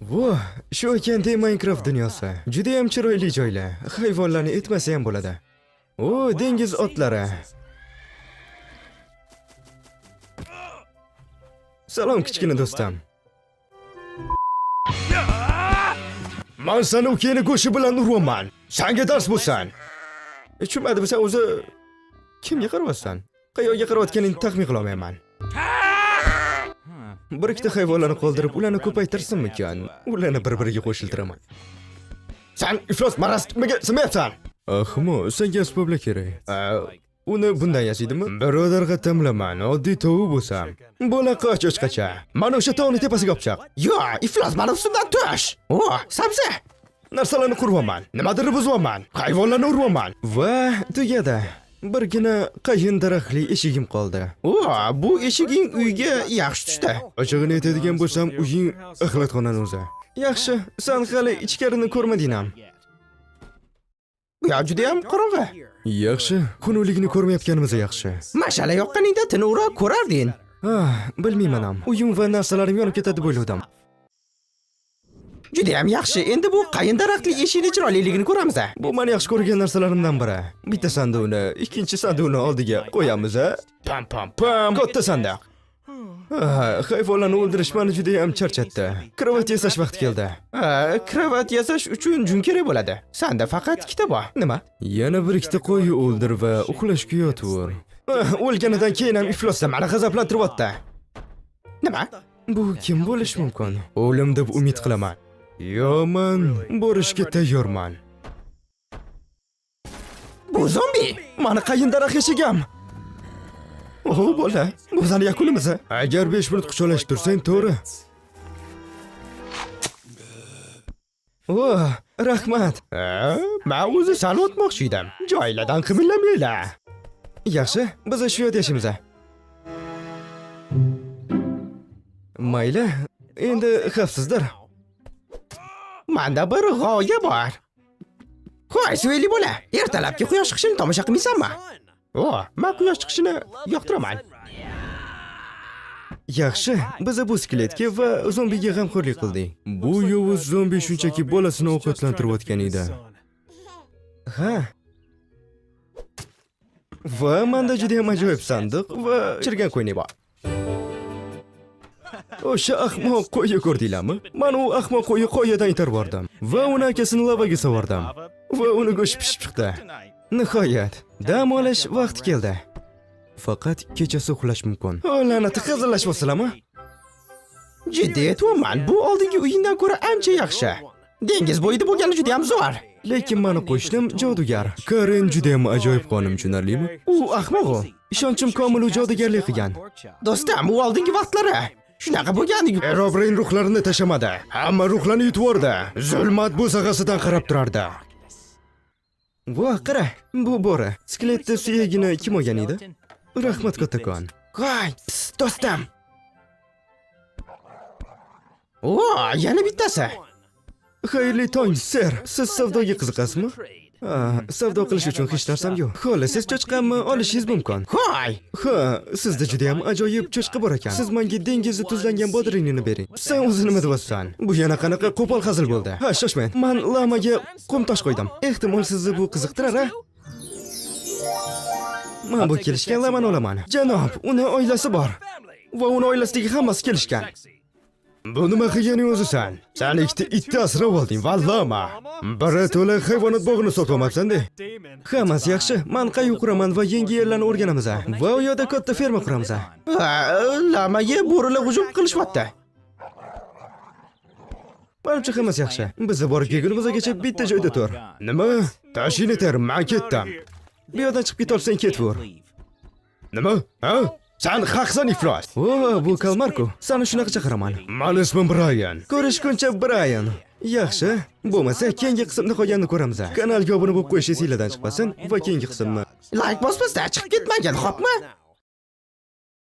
Voh, shu ekan Minecraft dunyosi. Juda ham chiroyli joylar. Hayvonlarni etmasa ham bo'ladi. O, dengiz otlari. Salom kichkina do'stim. Man seni ukangni go'shti bilan uryapman. Sanga dars bo'lsin. Tushunmadim, sen o'zi kimga qarayapsan? Qayerga qarayotganingni taxmin qila olmayman. Bir ikkita hayvonlarni qoldirib, ularni ko'paytirsinmikan? Ularni bir-biriga qo'shiltiraman. San iflos maraz nimaga sinmayapsan? Ahmo, senga asboblar kerak. Uni bundan yasaydimi? Birodar qatlamlaman, oddiy tovuq bo'lsam. Bo'la qoch cho'chqacha. Mana o'sha tog'ni tepasiga olib chiq. Yo, iflos mani ustimdan tush. O, sabzi. Narsalarni quryapman, nimadir buzyapman, hayvonlarni uryapman va tugadi. Birgina qayin daraxtli eshigim qoldi. O, bu eshiging uyga yaxshi tushdi. Ochig'ini aytadigan bo'lsam, uying axlatxonani o'zi. Yaxshi, san hali ichkarini ko'rmading ham. Bu yoq juda ham qorong'i. Yaxshi, xunukligini ko'rmayotganimiz yaxshi. Mash'ala yoqqaningda tiniqroq ko'rarding. Ah, bilmayman ham. Uyim va narsalarim yonib ketadi deb o'yladim. Juda ham yaxshi. Endi bu qayin daraxtli eshikning chiroyliligini ko'ramiz. A. Bu meni yaxshi ko'rgan narsalarimdan biri. Bitta sanduqni ikkinchi sanduqni oldiga qo'yamiz, a? Pam pam pam. Katta sandiq. Ah, hayvonlarni o'ldirish meni juda ham charchatdi. Kravat yasash vaqti keldi. Ha, kravat yasash uchun jun kerak bo'ladi. Sanda faqat ikkita bor. Nima? Yana bir ikkita qo'y o'ldir va uxlashga yotaver. Ah, o'lganidan keyin ham iflosda meni g'azablantiryapti. Nima? Bu kim bo'lishi mumkin? O'lim deb umid qilaman. Yo, man borishga tayyorman. Bu zombi. Mani qayin daraxt eshigim. O, bola, bu bizning yakunimiz. Agar 5 minut quchoqlashib tursang, to'g'ri. O, rahmat. Ha, men o'zi sani o'tmoqchi edim. Joylardan qimirlamanglar. Yaxshi, biz shu yerda yashaymiz. Mayli, endi xavfsizdir. Manda bir g'oya bor. Hoy, suveli bola, ertalabki quyosh chiqishini tomosha qilmaysanmi? O, men quyosh chiqishini yoqtiraman. Yaxshi, biz bu skeletga va zombiga g'amxo'rlik qildik. Bu yovuz zombi shunchaki bolasini ovqatlantirayotgan edi. Ha. Va menda juda ham ajoyib sandiq va chirgan ko'ynak bor. O'sha ahmoq qo'yni ko'rdinglarmi? Men u ahmoq qo'yni qoyadan itarib yubordim va uni akasini lavaga sovardim. Va uni go'shti pishib chiqdi. Nihoyat, dam olish vaqti keldi. Faqat kechasi uxlash mumkin. O, la'nati, hazillashyapsizlarmi? Jiddiy aytyapman, bu oldingi uyingdan ko'ra ancha yaxshi. Dengiz bo'yida bo'lgani juda ham zo'r. Lekin mani qo'shnim jodugar. Karen juda ham ajoyib xonim, tushunarlimi? U ahmoq u. Ishonchim komil, u jodugarlik qilgan. Do'stim, u oldingi vaqtlari shunaqa bo'lgan. Herobrine ruhlarini tashamadi. Hamma ruhlarni yutib yubordi. Zulmat bo'sag'asidan qarab turardi. Voh, qara, bu bo'ri. Skeletni suyagini kim olgan edi? Rahmat kattakon. Voy, pst, do'stim. O, yana bittasi. Xayrli tong, ser. Siz savdoga qiziqasizmi? Ah, savdo qilish uchun hech narsam yo'q. Xohlasangiz cho'chqamni olishingiz mumkin. Hoy, Ha, sizda juda ham ajoyib cho'chqa bor ekan. Siz menga dengizda tuzlangan bodringini bering. Sen o'zi nima deyapsan? Bu yana qanaqa qo'pol hazil bo'ldi? Ha, shoshmang. Man lamaga qum tosh qo'ydim. Ehtimol sizni bu qiziqtirar, a? Man bu kelishgan lamani olaman. Janob, uni oilasi bor. Va uni oilasidagi hammasi kelishgan. Bu nima qilganing o'zi san? San ikkita itni asrab olding va lama. Biri to'la hayvonot bog'ini sotib olmabsan-da. Hammasi yaxshi. Man qayiq quraman va yangi yerlarni o'rganamiz. Va u yerda katta ferma quramiz. Ha, lamaga bo'rilar hujum qilishyapti. Manimcha hammasi yaxshi. Biz borib kelgunimizgacha bitta joyda tur. Nima? Tashini ter, men ketdim. Bu yerdan chiqib keta olsang ketaver. Nima? Ha? San haqsan iflos. O, bu kalmarku. Sani shunaqa chaqiraman. Mani ismim Brian. Ko'rishguncha Brian. Yaxshi. Bo'lmasa keyingi qismda qolganini ko'ramiz. Kanalga obuna bo'lib qo'yish esinglardan chiqmasin va keyingi qismni Like bosmasdan chiqib ketmagin, xo'pmi?